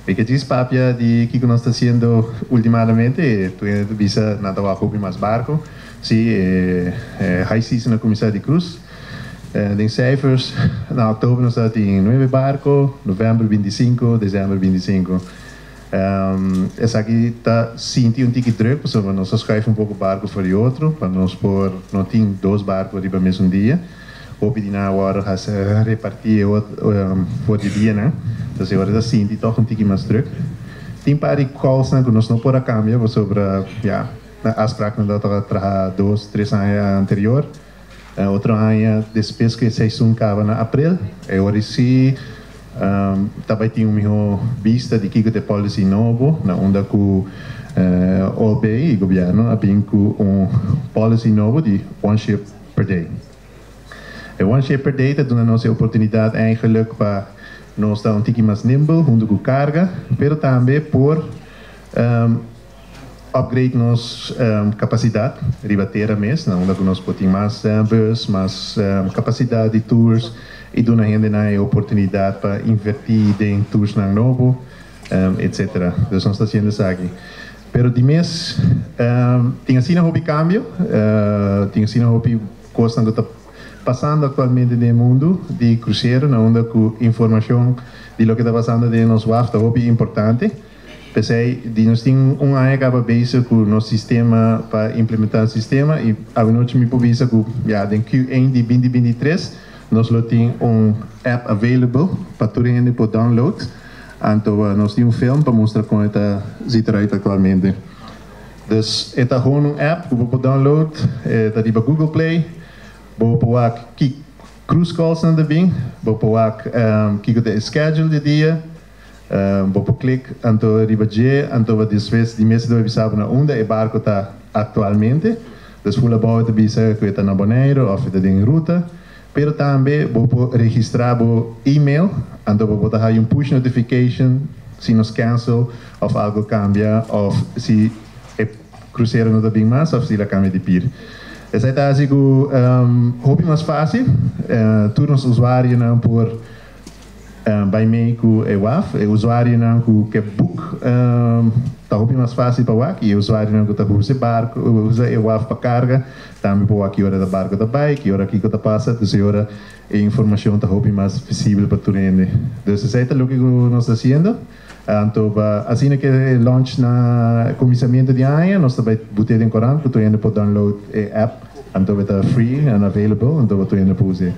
Mi ke djis papia di kiko nos ta hasiendo últimamente, tur hende ta bisa nan ta wak hopi mas barko. Sí, e high season a kuminsá di cruise. Den cijfers, na òktober nos tabatin nuebe barko, novèmber 25, desèmber 25. Esaki ta sinti un tiki druk pasobra nos a schuif un poko barko for di otro pa nos por no tin dos barko riba mesun dia. Hopi di nan awor a repartí e for di dianan. Entonces e ora ta sinti tòg un tiki mas druk. Tin par di callsnan ku nos no por a kambia pasobra ya na afspraaknan ta tabata traha 2, 3 aña anterior. Otro aña despues ku e seizoen kaba na aprel, e ora sí ta bai tin un mihó bista di kiko ta e policy nobo, na unda ku OLB i gobièrnu a bin ku un policy nobo di one ship per day. E one ship per day ta duna nos e oportunidat eigenlijk pa nos ta un tiki mas nimble huntu ku karga, pero tambe por upgrade nos kapasidat riba tera mes, na unda ku nos por tin mas bus, mas kapasidat di tours i duna hendenan e oportunidat pa invertí den toursnan nobo, etcetera. Dus nos ta hasiendo esaki. Pero di mes tin asina hopi kambio, tin asina hopi kosnan ku ta pasando aktualmente den e mundu di krusero, na unda ku informashon di loke ta pasando den nos waf ta hopi importante. P'esei di nos tin un aña kaba bezig ku nos sistema pa implementá e sistema i awenochi mi por bisa ku ya den Q1 di 2023 nos lo tin un app available pa tur hende por download. Anto nos tin un film pa mustra kon e ta ziet eruit aktualmente. Dus e ta gewoon un app ku bo por download, e ta riba Google Play. Bo por wak ki cruise calls nan ta bin, bo por wak kiko ta e schedule di dia. Bo por klik anto riba dje, anto bo despues di mes ta bisa bo na unda e barko ta aktualmente. Dus full abou e ta bisa ku e ta na Boneiru òf e ta den ruta. Pero tambe bo por registrá bo email, anto bo por ta haña un push notification si nos cancel òf algo kambia òf si e krusero no ta bin mas òf si el a kambia di pir. Esei ta hasi ku hopi mas fásil. Tur nos usuarionan por bai mee ku e waf. E usuarionan ku ke book ta hopi mas fásil pa wak i e usuarionan ku ta usa e barko, usa e waf pa karga tambe por wak ki ora ta barko ta bai, ki ora kiko ta pasa. Dus e ora e informashon ta hopi mas visibel pa tur hende. Dus esei ta loke ku nos ta hasiendo. Anto pa asina ke e launch na kuminsamentu di aña nos ta bai but'é den korant ku tur hende por download e app. Anto e ta free and available anto pa tur hende por us'é.